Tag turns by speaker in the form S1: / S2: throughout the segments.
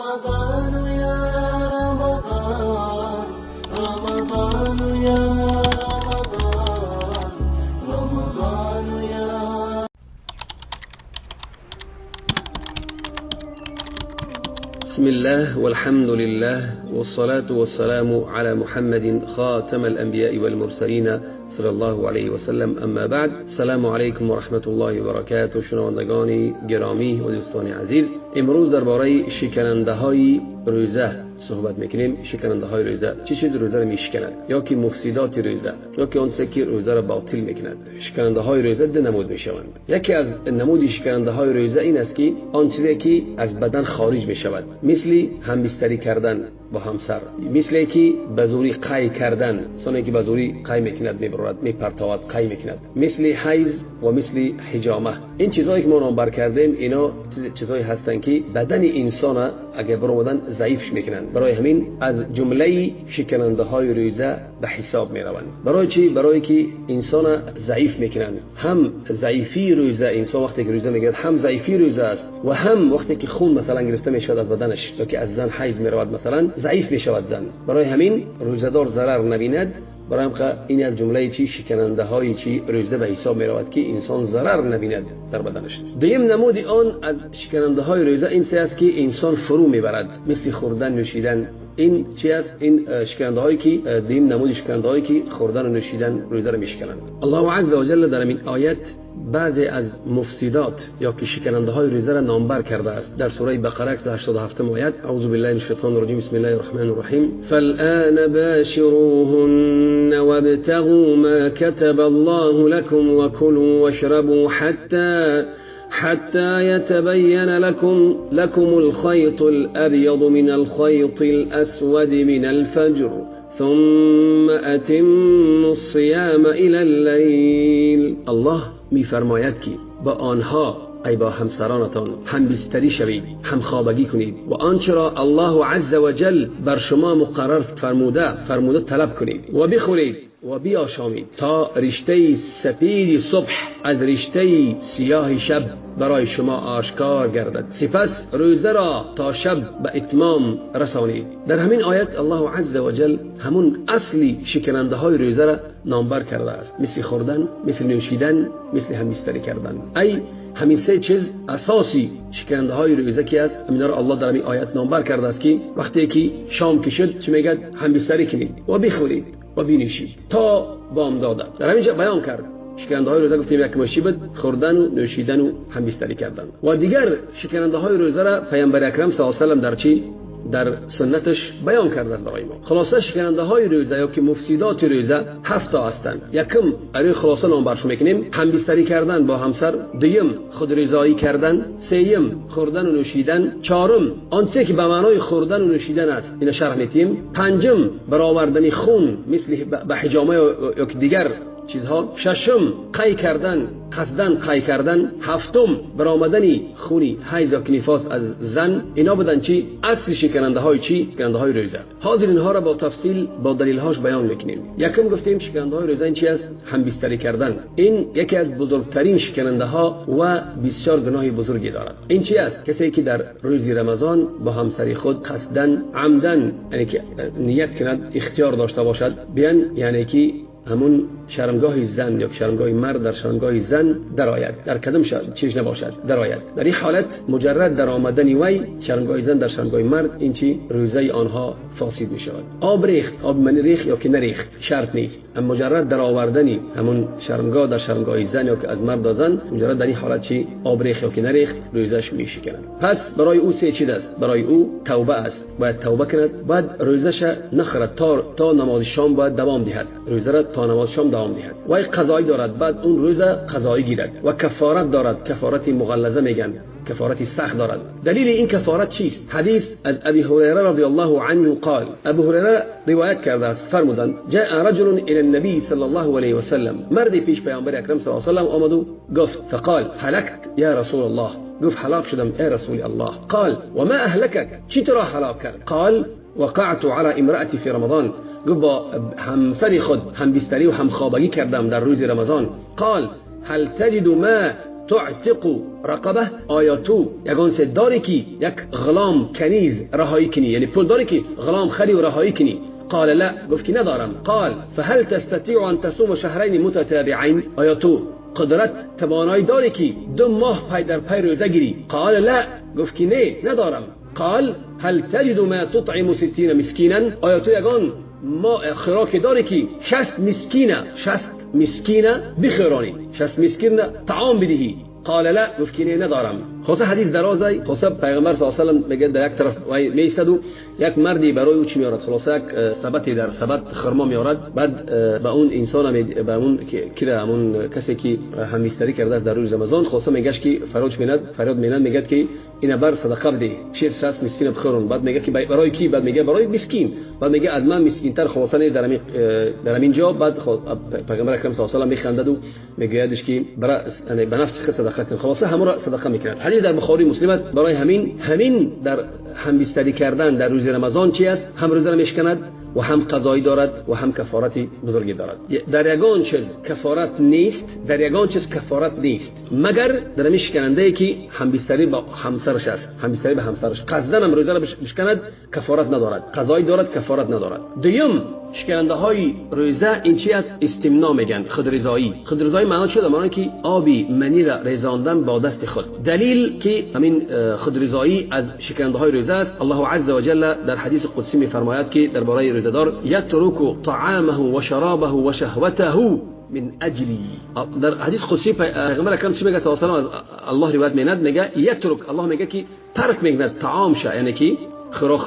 S1: رمضان يا رمضان، رمضان يا رمضان، رمضان يا.
S2: بسم الله والحمد لله والصلاة والسلام على محمد خاتم الأنبياء والمرسلين صلى الله علیه و سلم. اما بعد، سلام علیکم و رحمت الله و برکاته. شنوندگان گرامی و دوستان عزیز، امروز درباره شکننده های روزه صحبت میکنیم. شکننده های روزه، چه چیز روزه را میشکند یا که مفسدات روزه یا که آنچه که روزه را باطل میکند. شکننده های روزه دو نمود میشوند. یکی از نمود شکننده های روزه این است که آن چیزی که از بدن خارج میشود، مثل همبستری کردن با همسر، مثل که به زوری قی کردن، انسانی که به زوری قی میکند، میبرد، میپرتاود، قی میکند، مثل حیض و مثل حجامه. این چیزهایی که ما نام بر کردیم، اینا چیزهایی هستند که بدن انسان اگر برآمدن ضعیفش میکنند. برای همین از جمله شکننده های روزه به حساب میروند. برای چی؟ برای که انسان ضعیف میکنند. هم ضعیفی روزه، انسان وقتی که روزه میگیرد هم ضعیفی روزه است و هم وقتی که خون مثلا گرفته میشود از بدنش یا که از زن حیض میرود مثلا ضعیف میشود زن. برای همین روزه‌دار ضرر نبیند. برای این از جمله چی شکننده های چی روزه به حساب می رود که انسان ضرر نبیند در بدنش. دویم نمود آن از شکننده های روزه این سه است که انسان فرو میبرد، مثل خوردن، نوشیدن. این چی است؟ این شکننده هایی که دویم نمود شکننده هایی که خوردن و نوشیدن روزه را میشکنند. الله عز وجل در این آیت بعضی از مفسدات یا که شکننده های روزه را نامبر کرده است. در سوره بقره 87 آیت، اعوذ بالله من الشیطان الرجیم، بسم الله الرحمن الرحیم، فالآن باشروهن وابتغوا ما كتب الله لكم وكلوا واشربوا حتى يتبين لكم الخيط الأبيض من الخيط الأسود من الفجر ثم أتموا الصيام إلى الليل. الله می‌فرماید که با آنها، ای با همسرانتان، هم بستری شوید، هم خوابگی کنید و آنچه را الله عز وجل بر شما مقرر فرموده طلب کنید و بخورید و بیاشامید تا رشته سپید صبح از رشته سیاه شب برای شما آشکار گردد. سپس روزه را تا شب به اتمام رسانید. در همین آیت الله عز وجل همون اصلی شکننده های روزه را نامبر کرده است، مثل خوردن، مثل نوشیدن، مثل همبستری کردن. ای همین سه چیز اساسی شکننده های روزه که است، همینا را الله در همین آیت نامبر کرده است که وقتی که شام که شد چه میگد؟ همبستری کنید و بخورید و بینوشید تا بامداد. در همینجا بیان کرد شکننده های روزه. گفتیم یک مشی بود، خوردن و نوشیدن و همبستری کردن. و دیگر شکننده های روزه را پیامبر اکرم صلی الله علیه و سلم در چی؟ در سنتش بیان کرده است برای ما. خلاصه شکننده های روزه یا که مفسدات روزه 7 تا هستند. یکم برای خلاصه نام برش میکنیم، همبستری کردن با همسر، دویم خودرضایی کردن، سیم خوردن و نوشیدن، چهارم آنچه که به معنای خوردن و نوشیدن است اینا شرح میتیم، پنجم برآوردن خون مثل به حجامه یا که دیگر چیزها، ششم قی کردن، قصدن قی کردن، هفتم برآمدن خونی حیض یا نفاس از زن. اینا بودن چی؟ اصل شکننده های چی؟ شکننده های روزه. حاضر اینها را با تفصیل با دلیل هاش بیان میکنیم. یکم گفتیم شکننده های روزه این چی است؟ همبستری کردن. این یکی از بزرگترین شکننده ها و بسیار گناه بزرگی دارد. این چی است؟ کسی که در روز رمضان با همسر خود قصدن، عمدن، یعنی که نیت کند، اختیار داشته باشد، بیان یعنی که همون شرمگاه زن یا شرمگاه مرد در شرمگاه زن درآید، در کدام چیز نباشد درآید. در این حالت مجرد در آمدن وی شرمگاه زن در شرمگاه مرد، این چی؟ روزه آنها فاسد می شود. آب ریخت، آب من ریخت یا که نریخت شرط نیست، اما مجرد در آوردن همون شرمگاه در شرمگاه زن یا که از مرد و زن، مجرد در این حالت چی؟ آب ریخت یا که نریخت روزش می شکند. پس برای او سه چیز است. برای او توبه است، باید توبه کند، باید روزش نخورد تا نماز شام باید دوام دهد، روزه را تا نماز شام دوام دهد. و یک قضایی دارد، بعد اون روزه قضایی گیرد و کفارت دارد، کفارت مغلظه میگن، کفارت سخت دارد. دلیل این کفارت چیست؟ حدیث از ابی هریره رضی الله عنه قال، ابو هریره روایت کرده است، فرمودند جاء رجل الى النبي صلی الله علیه و سلم، مردی پیش پیامبر اکرم صلی الله علیه و سلم آمد و گفت، فقال هلكت یا رسول الله، گفت هلاک شدم ای رسول الله. قال وما اهلكك، چی تو را هلاک کرد؟ قال وقعت على امرأتي في رمضان، گفت با همسر خود هم بستری و هم خوابگی کردم در روز رمضان. قال هل تجد ما تعتق رقبه؟ آیا تو یگان سه داری که یک غلام کنیز رهایی کنی، یعنی پول داری که غلام خری و رهایی کنی؟ قال لا، گفت که ندارم. قال فهل تستطيع ان تصوم شهرين متتابعين؟ آیا تو قدرت توانایی داری که 2 ماه پای در پای روزه گیری؟ قال لا، گفت که نه ندارم. قال هل تجد ما تطعم 60 مسكينا؟ آیا تو یگان ما خوراک داری که 60 مسکینه، 60 مسکینه بخورانی، 60 مسکین طعام بدهی؟ قال لا، گفت که نه ندارم. خلاصه حدیث درازی. خلاصه پیغمبر صلی الله علیه و سلم میگه در یک طرف وای میستد و یک مردی برای او چی میارد، خلاصه یک سبتی در سبت خرما میارد. بعد به اون انسان، به اون که همون کسی که همیستری کرده است در روز رمضان، خلاصه میگه که فریاد میند، میگه که اینا بر صدقه بده، 60 مسکین بخورن. بعد میگه که برای کی؟ بعد میگه برای مسکین. بعد میگه از من مسکین تر خلاصه نه در اینجا. بعد پیغمبر اکرم صلی الله علیه و سلم میخندد و میگویدش که برای به نفس خود صدقه کن. خلاصه همون را صدقه میکند. حدیث در بخاری مسلم است. برای همین در همبستری کردن در روز رمضان چی است؟ هم روزه را میشکند و هم قضایی دارد و هم کفارت بزرگی دارد. در یگان چیز کفارت نیست، در یگان چیز کفارت نیست، مگر در همین شکننده ای که همبستری با همسرش است، همبستری به همسرش قصداً هم روزه را بشکند کفارت ندارد، قضایی دارد کفارت ندارد. دوم شکننده های روزه این چی است؟ استمنا میگن، خودرضایی. خودرضایی معنا چی داره؟ معنی که آبی منی را رزاندن با دست خود. دلیل که همین خودرضایی از شکننده های روزه است، الله عز و جل در حدیث قدسی میفرماید که درباره روزه‌دار یترک طعامه و شرابه و شهوته من اجلی. در حدیث قدسی پیغمبر اکرم چی میگه صلی الله علیه و الله روایت میند، میگه یترک، الله میگه که ترک میکند طعام شه، یعنی که خوراک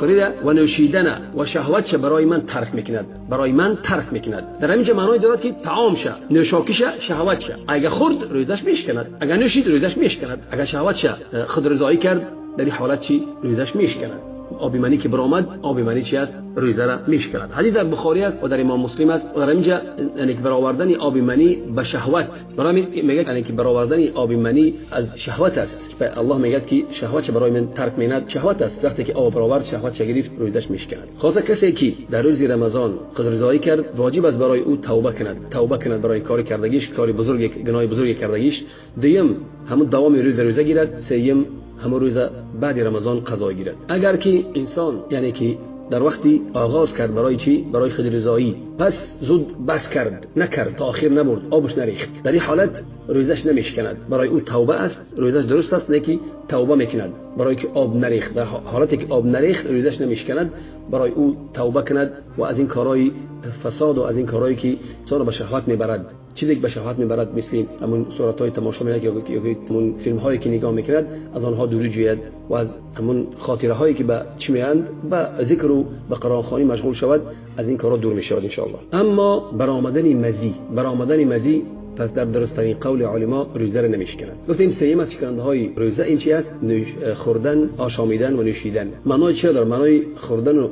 S2: و نوشیدن و شهوت برای من ترک میکند، برای من ترک میکند. در همینجا معنای دارد که طعام شه، نوشاکی شه، شهوت شه. اگه خورد روزش میشکند، اگه نوشید روزش میشکند، اگه شهوت شه خود رضایی کرد در این حالت چی؟ روزش میشکند. آب منی که برآمد، آب منی چی است؟ روزه را میشکند. حدیث در بخاری است و در امام مسلم است. و در اینجا یعنی که برآوردن آب منی به شهوت، برای میگه یعنی که برآوردن آب منی از شهوت است. الله میگه که شهوت برای من ترک میند، شهوت است. وقتی که آب برآورد شهوت گرفت روزش میشکند. خاصه کسی که در روز رمضان خود رضایی کرد واجب است برای او توبه کند، توبه کند برای کار کردگیش، کار بزرگ، گناه بزرگ کردگیش. دوم همون دوام روز روزه گیرد. سوم همون روز بعد رمضان قضا گیرد. اگر که انسان یعنی که در وقتی آغاز کرد برای چی؟ برای خود رضایی، پس زود بس کرد، نکرد، تا آخر نبرد، آبش نریخت، در این حالت روزش نمیشکند، برای او توبه است، روزش درست است، نه که توبه میکند برای که آب نریخت. در حالتی که آب نریخت روزش نمیشکند، برای او توبه کند و از این کارهای فساد و از این کارهایی که انسان به شهوت میبرد، چیزی که به شهوت میبرد مثل همون صورت‌های تماشا می‌کند یا همون فیلم‌هایی که نگاه میکند، از آنها دوری جوید و از همون خاطره‌هایی که به چی میاند به ذکر و به قرآن خوانی مشغول شود، از این کارها دور میشود ان شاء الله. اما برآمدن مزی پس در درست‌ترین قول علما روزه را نمیشکند. گفتیم سیم از شکننده‌های روزه این چی است؟ خوردن، آشامیدن و نوشیدن. معنای چه داره؟ معنای خوردن و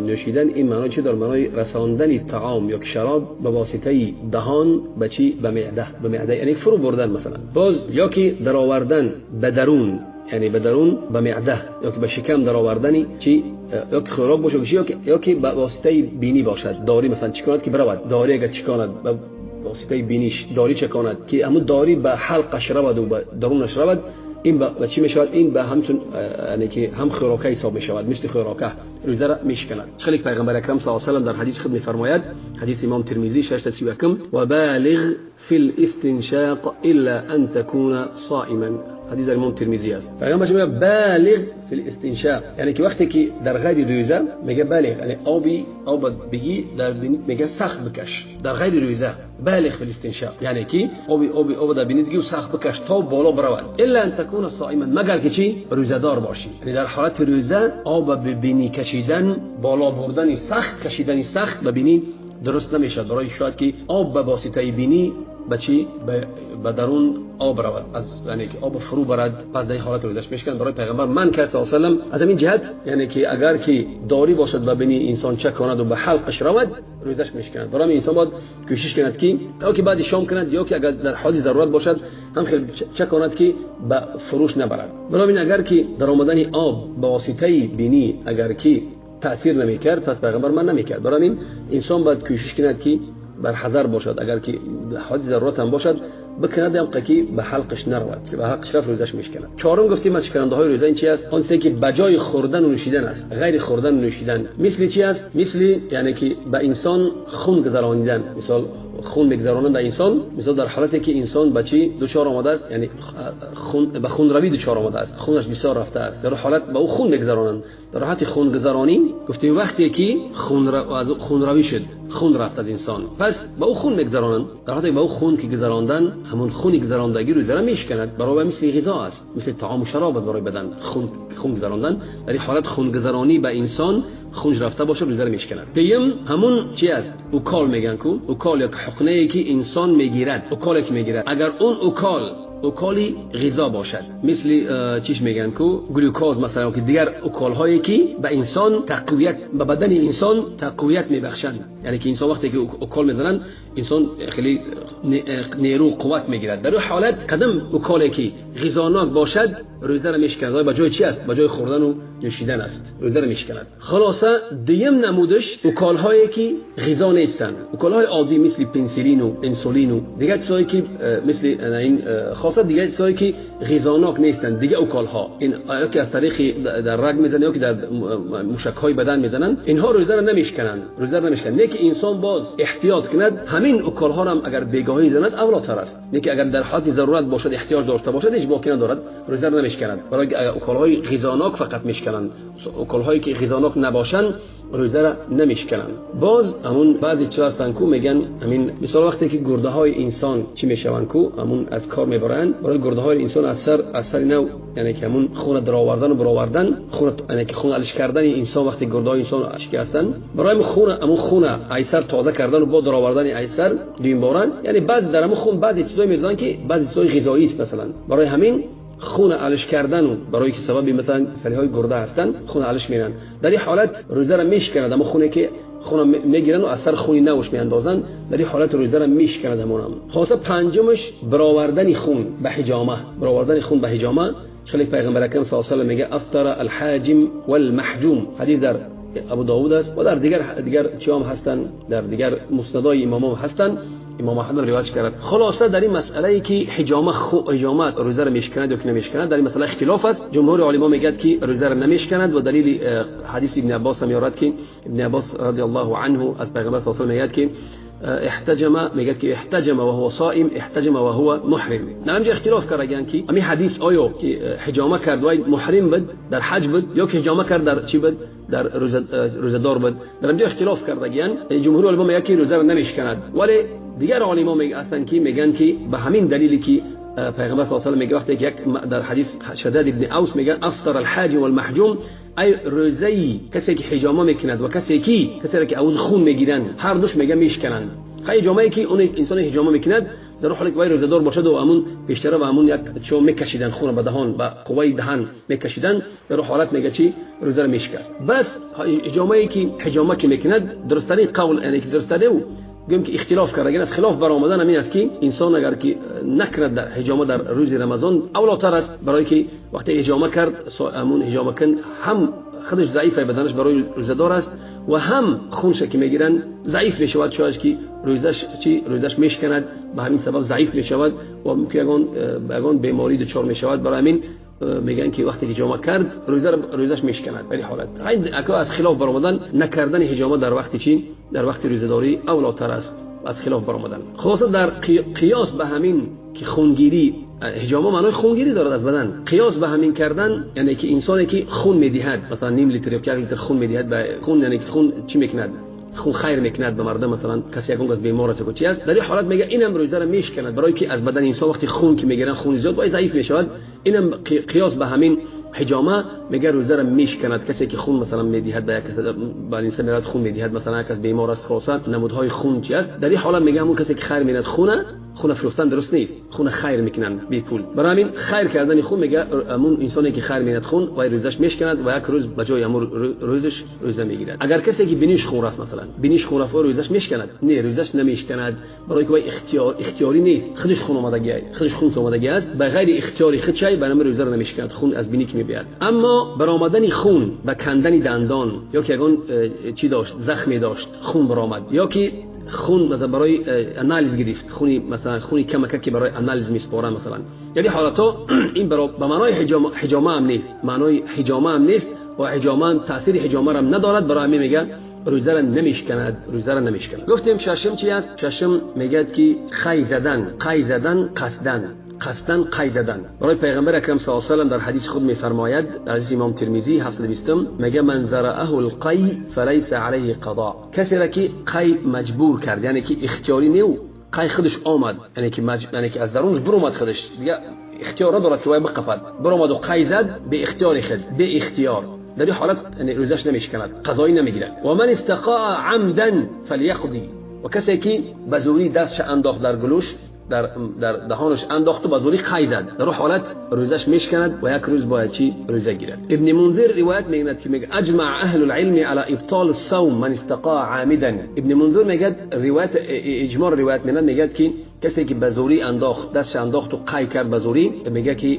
S2: نوشیدن این معنای چه داره؟ معنای رساندن طعام یا شراب به واسطه دهان به چی؟ به معده، به معده یعنی فرو بردن مثلا. باز یا که درآوردن به درون، یعنی به درون به معده یا که به شکم درآوردنی چی؟ یا که خوراک باشه یا که به واسطه بینی باشد. داری مثلا چیکار که برود؟ داری اگر چیکار واسطه بینیش داری چکاند که همون داری به حلقش رود و به درونش رود، این به چی میشود؟ این به همچون یعنی که هم خوراکه حساب میشود، مثل خوراکه روزه را میشکند. خیلی پیغمبر اکرم صلی الله علیه و سلم در حدیث خود میفرماید، حدیث امام ترمذی 631، و بالغ فی الاستنشاق الا ان تكون صائما. حدیث در امام ترمذی است. پیغمبر میگه بالغ فی الاستنشاق، یعنی که وقتی که در غیر روزه میگه بالغ، یعنی آبی آب بگی در بینی میگه سخت بکش در غیر روزه، بالغ فی الاستنشاق یعنی که آبی آبی آب در بینی دیگه سخت بکش تا بالا برود، الا ان تكون صائما، مگر که چی؟ روزه دار باشی. یعنی در حالت روزه آب به بینی کشیدن، بالا بردن سخت، کشیدن سخت به بینی درست نمیشه، برای شاید که آب به واسطه بینی به چی؟ به درون آب رود، از یعنی که آب فرو برد، پس در حالت روزش میشکن. برای پیغمبر من که صلی الله علیه و سلم از این جهت یعنی که اگر که داری باشد به بینی انسان چک کند و به حلقش رود روزش میشکند. برای انسان باید کوشش کند که یا که بعد شام کند یا که اگر در حال ضرورت باشد هم خیلی چک کند که به فروش نبرد. برای این اگر که در آمدن آب به واسطه بینی اگر که تاثیر نمیکرد پس پیغمبر من نمیکرد. برای این انسان باید کوشش کند که بر حذر باشد، اگر که حال ضرورت هم باشد بکند هم قکی به حلقش نرود که به حلقش رفت روزش میشکند. چهارم گفتیم از شکننده های روزه این چی است؟ آن چیزی که بجای خوردن و نوشیدن است، غیر خوردن و نوشیدن. مثل چی است؟ مثل یعنی که به انسان خون گذراندن، مثال خون میگذرانند به انسان، مثال در حالتی که انسان به چی دچار آمده است، یعنی خون به خون روی دچار آمده است، خونش بسیار رفته است، در حالت به او خون میگذرانند. در حالت خون گذرانی گفتیم وقتی که خون از خون روی شد، خون رفت از انسان، پس به او خون میگذرانند. در حالتی به او خون که گذراندن، همون خونی گذراندگی رو زره میشکند، برای مثل غذا است، مثل طعام و شراب برای بدن. خون گذراندن در این حالت خون گذرانی به انسان خون رفته باشه روزه میشکند. دیم همون چی است؟ اوکال میگن کو، اوکال یک حقنه ای که انسان میگیرد، اوکال که میگیرد، اگر اون اوکالی غذا باشد، مثل چیش میگن کو گلوکوز مثلا، که دیگر اوکال هایی که به انسان تقویت، به بدن انسان تقویت میبخشند، یعنی که انسان وقتی که اوکال میزنن انسان خیلی نیرو قوت میگیرد. در حالت قدم اوکالی که غذاناک باشد روزه را میشکند. به جای چی است؟ به جای خوردن و نوشیدن است، روزه را میشکند. خلاصه دیم نمودش اوکال هایی که غذا نیستند، اوکال های عادی مثل پنسیلین و انسولین و دیگر چیزهایی که مثل این خاصه دیگر چیزهایی که غذاناک نیستند، دیگه اوکال ها این یا که از طریق در رگ میزنن یا که در موشک های بدن میزنن، اینها روزه را نمیشکنند، روزه را نمیشکنند. نه که انسان باز احتیاط کند، همین اوکال ها هم اگر بیگاهی زند اولاتر است، نه که اگر در حالت ضرورت باشد احتیاج داشته باشد هیچ باکی ندارد، روزه را نمیشکند. برای اوکال های غذاناک فقط میشکنند، اوکال هایی که غذاناک نباشند روزه را نمیشکنند. باز همون بعضی چیزا هستن کو میگن همین مثال وقتی که گرده های انسان چی میشوند کو همون از کار میبرند، برای گرده های انسان از سر نو، یعنی که همون خون درآوردن و برآوردن خون، یعنی که خون الش کردن انسان وقتی گرده های انسان چی هستن، برای خون همون خون ایسر تازه کردن و با درآوردن ایسر دیم بارن، یعنی بعضی در همون خون بعضی چیزای میزنن که بعضی چیزای غذایی است مثلا، برای همین خون الش کردن و برای که سبب مثلا سلی های گرده هستن خون الش میرن. در این حالت روزه را میشکند، اما خونه که خون میگیرن و اثر خونی نوش میاندازن، در این حالت روزه را میشکند. همونم خاصه پنجمش برآوردن خون به حجامه، برآوردن خون به حجامه. خیلی پیغمبر اکرم صلی الله علیه و میگه افطر الحاجم والمحجوم، حدیث در ابو داوود است و در دیگر چیام هستن، در دیگر مسندای امام هستن، امام احمد روایت کرد. خلاصه در این مسئله ای که حجامه روزه را میشکند یا که نمیشکند، در این مسئله اختلاف است. جمهور علما میگه که روزه را نمیشکند و دلیل حدیث ابن عباس هم میارد که ابن عباس رضی الله عنه از پیغمبر صلی الله علیه و میگه که احتجم، میگه که احتجم و هو صائم، احتجم و هو محرم. اینجا اختلاف کردن که امی حدیث آیا که حجامه کرد و محرم بود در حج بود یا که حجامه کرد در چی بود، در روزه دار بود، در اینجا اختلاف کردن. جمهور علما میگه که روزه را نمیشکند، ولی دیگر علما میگه اصلا که میگن که به همین دلیلی که پیغمبر صلی الله علیه و میگه وقتی که یک در حدیث شداد ابن اوس میگه افطر الحاج والمحجوم، ای روزه کسی که حجامه میکند و کسی که اون خون میگیرن، هر دوش میگه میشکنند. خیلی حجامه که اون انسان حجامه میکند در حالی که وای روزه‌دار باشد و همون بیشتر و همون یک چو میکشیدن خون به دهان، به قوه دهان میکشیدن، در حالت میگه چی روزه را میشکست. بس حجامه که حجامه که میکند درستری قول، یعنی که درستری او گویم که اختلاف کرد. اگر از خلاف برآمدن همین است که انسان اگر که نکند در حجامه در روز رمضان اولاتر است، برای که وقتی حجامه کرد همون حجامه کن هم خودش ضعیف بدنش برای روزه‌دار است و هم خونش که میگیرن ضعیف میشود، شاید که روزش چی روزش میشکند، به همین سبب ضعیف میشود و ممکن یگان بیماری دچار میشود. برای همین میگن که وقتی که حجامه کرد روزش میشکند. ولی حالت این از خلاف برآمدن نکردن حجامه در وقت چی، در وقت روزه‌داری اولاتر است از خلاف برآمدن. خلاصه در قیاس به همین که خونگیری، حجامه معنای خونگیری دارد از بدن، قیاس به همین کردن یعنی که انسانی که خون میدهد مثلا نیم لیتر یا یک لیتر خون میدهد به خون، یعنی که خون چی میکند، خون خیر میکند به مردم، مثلا کسی یکون از بیمار است چی است، در این حالت میگه اینم روزه را میشکند، برای که از بدن انسان وقتی خون که میگیرن خون زیاد وای ضعیف میشود، اینم قیاس به همین حجامه میگه روزه را میشکند. کسی که خون مثلا میدهد به یک کس، به انسان میراد خون میدهد، مثلا یک کس بیمار است، خاصه نمودهای خون چی است، در این حالت میگه همون کسی که خیر میدهد خونه، خونه فروختن درست نیست، خونه خیر میکنن بی پول، برای همین خیر کردن خون میگه همون انسانی که خیر میند خون و روزش میشکند و یک روز به جای همون روزش روزه میگیرد. اگر کسی که بینیش خون رفت مثلا بینیش خون رفت روزش میشکند، نه روزش نمیشکند، برای که اختیاری نیست، خودش خون آمدگی، خودش خون آمدگی است، به غیر اختیاری خود چای برای روزه رو نمیشکند، خون از بینی که میبیاد. اما برآمدن خون به کندن دندان یا که یگان چی داشت، زخمی داشت، خون برآمد، یا که خون مثلا برای آنالیز گرفت، خونی مثلا خونی کمک که برای آنالیز میسپارن مثلا، یعنی حالتا این برای به معنای حجامه هم نیست، معنای حجامه هم نیست و حجامه تاثیر حجامه هم ندارد. برای همین میگه روزه را نمیشکند، روزه را نمیشکند. گفتیم ششم چی است؟ ششم میگه که قی زدن، قی زدن قصدن، قصدن قی زدن. برای پیغمبر اکرم صلی الله علیه و سلم در حدیث خود میفرماید، در حدیث امام ترمذی 720 میگه من ذرأه القی فلیس علیه قضاء. کسی را که قی مجبور کرد، یعنی که اختیاری نیو، قی خودش آمد، یعنی که یعنی که از درونش برآمد خودش، دیگه اختیار ندارد که وای بقفد، برآمد و قی زد به اختیار خود، به اختیار، در این حالت روزش نمیشکند، قضایی نمیگیرد. و من استقاء عمدا فلیقضی. و کسی که به زوری دستش انداخت در گلوش، در دهانش انداخت و به زوری قی زد، در حالت روزش میشکند و یک روز باید چی؟ روزه گیرد. ابن منذر روایت میکند که میگه اجمع اهل العلم على ابطال الصوم من استقاء عامدا. ابن منذر میگه روایت اجماع روایت میکند، میگه که کسی که به زوری انداخت، دستش انداخت و قی کرد به زوری، میگه که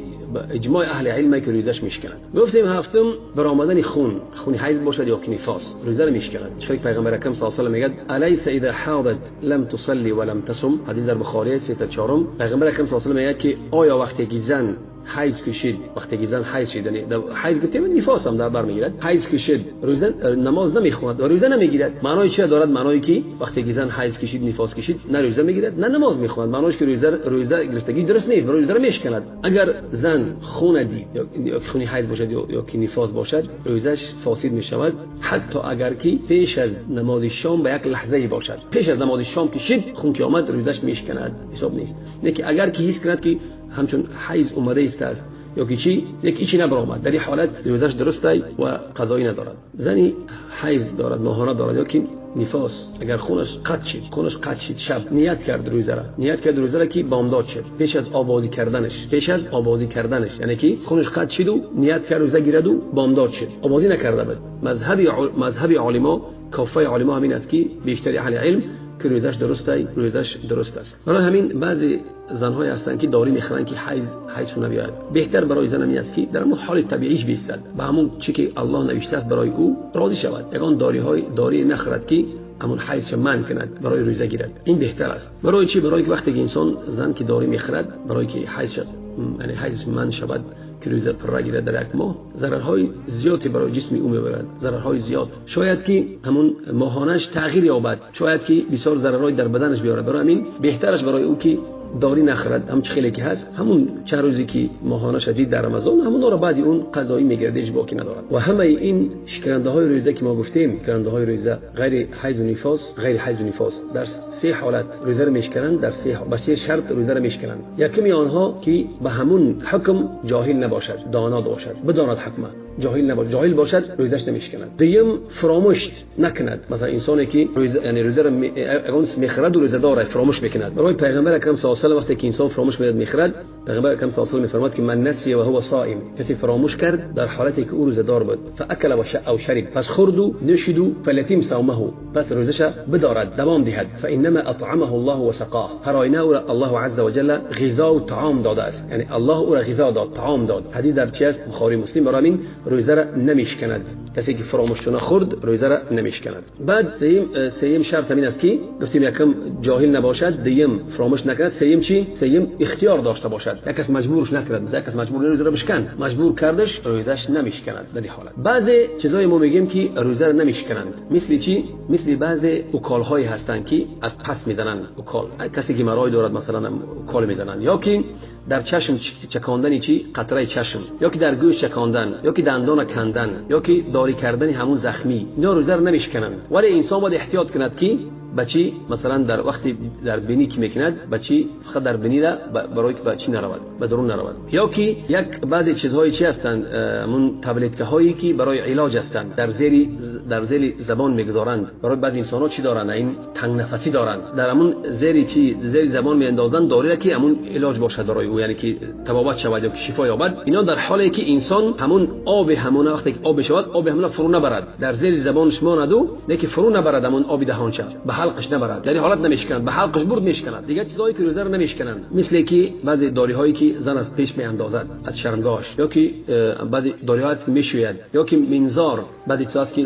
S2: اجماع اهل علم که روزش میشکند. گفتیم هفتم برآمدن خون، خون حیض باشد یا نفاس، روزه رو میشکند. چون پیغمبر اکرم صلی الله علیه و میگه الیس اذا حاضت لم تصلی ولم تصم، حدیث در بخاری 304. پیغمبر اکرم صلی الله علیه و میگه که آیا وقتی که زن حیض کشید، وقتی که زن حیض شد، یعنی حیض گفتیم نفاس هم در بر میگیرد، حیض کشید روزه نماز نمیخواند و روزه نمیگیرد. معنای چه دارد؟ معنای که وقتی که زن حیض کشید، نفاس کشید، نه روزه میگیرد نه نماز میخواند. معنایش که روزه گرفتگی درست نیست، روزه را میشکند. اگر زن خون دید، یا خون حیض باشد یا که نفاس باشد، روزش فاسد میشود، حتی اگر که پیش از نماز شام به یک لحظه باشد، پیش از نماز شام کشید خون که آمد روزش میشکند، حساب نیست. نه که اگر که حس کند که همچون حیض اومده است یا که چی، یک هیچی نبرآمد، در این حالت روزش درست است و قضایی ندارد. زنی حیض دارد، ماهانه دارد یا که نفاس، اگر خونش قطع شد، خونش قطع شد شب، نیت کرد روزه را، نیت کرد روزه را که بامداد شد، پیش از آبازی کردنش، پیش از آبازی کردنش، یعنی که خونش قطع شد و نیت کرد روزه گیرد و بامداد شد، آبازی نکرده بود. مذهب عالما، کافه عالما همین است که بیشتر اهل علم که روزش درست است، روزش درست است. برای همین بعضی زن‌های هستند که داری میخورند که حیضشون نبیاد. بهتر برای زن این است که در همون حال طبیعیش بیستد، به همون چی که الله نوشته است برای او راضی شود، یگان داری نخورد که همون حیضش منع کند برای روزه گیرد، این بهتر است. برای چی؟ برای که وقتی که انسان زن که داری میخورد برای که حیض، یعنی حیض منع شود که روزه پر گیرد در یک ماه، ضررهای زیادی برای جسم او میبرد، ضررهای زیاد. شاید که همون ماهانش تغییر یابد، شاید که بسیار ضررهای در بدنش بیاره. برای همین بهترش برای او که داری نخورد، هم خیلی که هست همون چند روزی که ماهانه شدید در رمضان، همون را بعد اون قضایی میگرده، هیچ باکی ندارد. و همه این شکننده های روزه که ما گفتیم، شکننده های روزه غیر حیض و نفاس، غیر حیض و نفاس در سه حالت روزه را میشکنند، در سه با سه شرط روزه را میشکنند. یکمی آنها که به همون حکم جاهل نباشد، دانا باشد، بداند حکمه، جاهل نباشد، جاهل باشد روزش نمیشکند. دویم فراموش نکند، مثلا انسانی که روزه، یعنی روزه را میخورد و روزه داره فراموش میکند. برای پیغمبر اکرم صلی الله علیه و وقتی که انسان فراموش میکند میخورد، پیغمبر اکرم صلی الله علیه و میفرماد که من نسی و هو صائم، کسی فراموش کرد در حالتی که او روزه دار بود، فاکل و او شرب، پس خورد و نوشید و فلیتم صومه، پس روزش بدارد، دوام دهد. فانما اطعمه الله و سقاه، هر آینه او را الله عز وجل غذا و طعام داده است، یعنی الله او را غذا داد، طعام داد. حدیث در چی است؟ بخاری مسلم. برای همین روزه را نمیشکند، کسی که فراموشانه خورد روزه را نمیشکند. بعد سیم شرط همین است که گفتیم یکم جاهل نباشد، دویم فراموش نکند، سیم چی؟ سیم اختیار داشته باشد، یک کس مجبورش نکند، مثلا یک کس مجبور روزه را بشکن، مجبور کردش روزش نمیشکند در این حالت. بعضی چیزای ما میگیم که روزه را نمیشکنند، مثل چی؟ مثل بعضی اوکال هایی هستند که از پس میزنند. اوکال کسی که مرای دارد مثلا اوکال میزنند، یا که در چشم چکاندن چی؟ قطره چشم، یا که در گوش چکاندن، یا که دندان کندن، یا که داری کردن همون زخمی، اینا روزه را نمیشکنند. ولی انسان باید احتیاط کند که بچی مثلا در وقتی در بینی که میکند، بچی فقط در بینی را برای که بچی نرود، به درون نرود. یا که یک بعضی چیزهای چی هستند، همون تبلت هایی که برای علاج هستند، در زیر زبان میگذارند. برای بعضی انسان ها چی دارند؟ این تنگ نفسی دارند، در همون زیر چی، زیر زبان میاندازند داری را که همون علاج باشد برای او، یعنی که طبابت شود یا که شفا یابد. اینا در حالی که انسان همون آب همون وقتی که آب شود، آب همون فرو نبرد، در زیر زبانش ماند و نه که فرو نبرد، همون آب دهان شود، به حلقش نبرد، در حالت نمیشکنند، به حلقش برد میشکنند. دیگه چیزایی که روزه رو نمیشکنند، مثل که بعضی داروهایی که زن از پیش میاندازد از شرمگاهش، یا که بعضی داروهایی که میشوید، یا که منزار، بعضی چیزایی که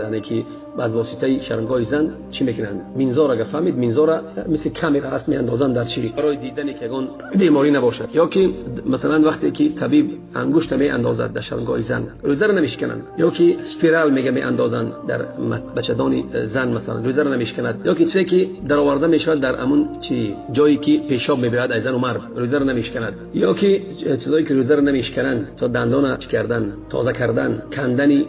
S2: یعنی که از واسطه شرمگاه زن چی میکنند؟ منزار اگه فهمید، منزار مثل کامرا است، میاندازند در چی برای دیدن که یگان بیماری نباشد. یا که مثلا وقتی که طبیب انگشت می اندازد در شرمگاه زن، روزه رو نمیشکنند. یا که سپیرال میگه می اندازند در بچه‌دان زن مثلا، روزه رو نمیشکند. یا که چیزی که درآورده میشود در امون چی جایی که پیشاب میبرد از زن و مرد، روزه رو نمیشکند. یا که چیزایی که روزه رو نمیشکنند، تا دندان چی کردن، تازه کردن، کندن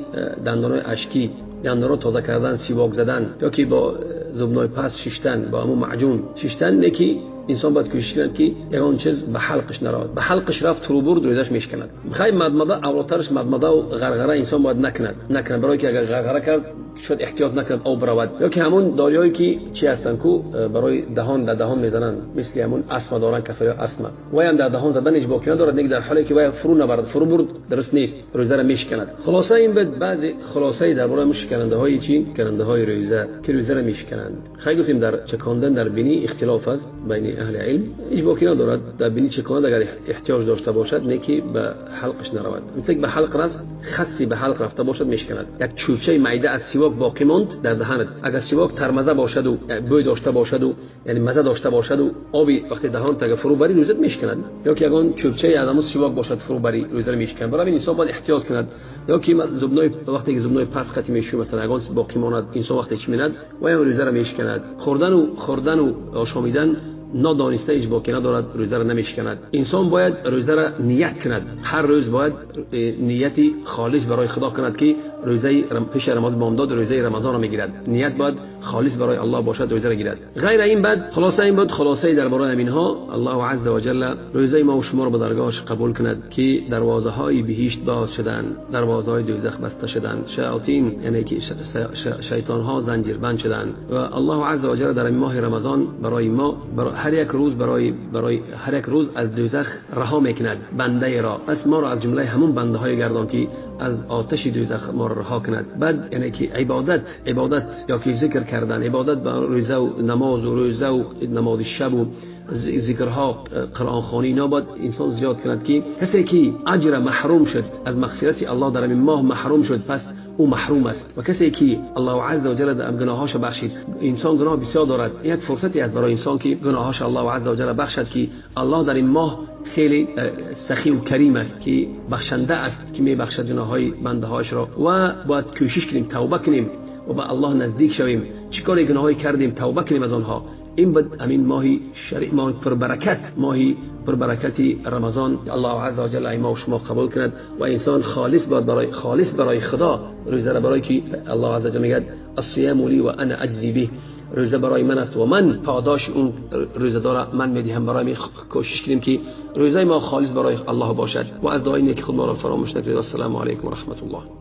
S2: دندانای اشکی، دندان رو تازه کردن، سیواک زدن، یا که با زبنای پس ششتن، با همون معجون ششتن. نکی انسان باید کوشش کند که یگان چیز به حلقش نرود، به حلقش رفت فرو برد روزش میشکند. خیلی مدمده اولترش مدمده و غرغره انسان باید نکند، برای که اگر غرغره کرد شاید احتیاط نکند آب برود. یا که همون داریایی که چی هستن کو برای دهان در دهان میزنن، مثل همون اسما دارن کسایی اسما، وای هم در دهان زدن هیچ باکی ندارد، نه در حالی که وای فرو نبرد، فرو برد درست نیست، روزه را میشکند. خلاصه این بود بعضی خلاصه درباره مشکننده های چی کننده های روزه که روزه را میشکنند. خیلی گفتیم در چکاندن در بینی اختلاف است بین اهل علم، هیچ باکی ندارد در بینی چکاندن اگر احتیاج داشته باشد، نه که به حلقش نرود. مثلا به حلق رفت، خاصی به حلق رفته باشد میشکند. یک چوبچه معده از سیواک باقی ماند در دهنت، اگر سیواک ترمزه باشد و بوی داشته باشد و یعنی مزه داشته باشد و آبی وقتی دهان تگ فرو بری روزت میشکند. یا که اگه چوبچه ادمو سیواک باشد فرو بری روزه میشکند. برای انسان باید احتیاط کند. یا که زبنای وقتی که زبنای پس خطی میشه مثلا اگه باقی ماند انسان وقتی چی میند و یا روزه را میشکند. خوردن و آشامیدن نادانسته هیچ باکی ندارد، روزه را نمیشکند. انسان باید روزه را نیت کند، هر روز باید نیتی خالص برای خدا کند که روزه پیش رمضان بامداد روزه رمضان را میگیرد. نیت باید خالص برای الله باشد، روزه را گیرد. غیر این بعد خلاصه این بود خلاصه درباره همینها. الله عز و جل روزه ما و شما را به درگاهش قبول کند که دروازه های بهشت باز شدند، دروازه های دوزخ بسته شدند، شیاطین یعنی که شیطان ها زنجیر بند شدند. و الله عز و جل در ماه رمضان برای ما برای هر یک روز برای هر یک روز از دوزخ رها میکند بنده را. پس ما را از جمله همون بنده های گردان که از آتش دوزخ ما را رها کند. بعد یعنی که عبادت یا که ذکر کردن، عبادت با روزه و نماز و روزه و نماز شب و ذکرها، قرآن خوانی، اینا باید انسان زیاد کند که کسی که اجر محروم شد از مغفرت الله در این ماه محروم شد، پس او محروم است. و کسی که الله عز و جل گناهاش بخشید، انسان گناه بسیار دارد، یک فرصتی است برای انسان که گناهاش الله عز و جل بخشد که الله در این ماه خیلی سخی و کریم است که بخشنده است که می بخشد گناههای بنده هاش را. و باید کوشش کنیم توبه کنیم و به الله نزدیک شویم. چیکار گناهایی کردیم توبه کنیم از آنها. این بود همین ماهی شریف، ماه پربرکت، ماهی پربرکتی رمضان. الله عز و جل ما و شما قبول کند و انسان خالص باید برای خالص برای خدا روزه را، برای که الله عز و جل میگه الصيام لي و انا اجزی به، روزه برای من است و من پاداش اون روزه دار من میدهم. برای می کوشش کنیم که روزه ما خالص برای الله باشد و از دعای نیک خود ما را فراموش نکنید. السلام علیکم و رحمت الله.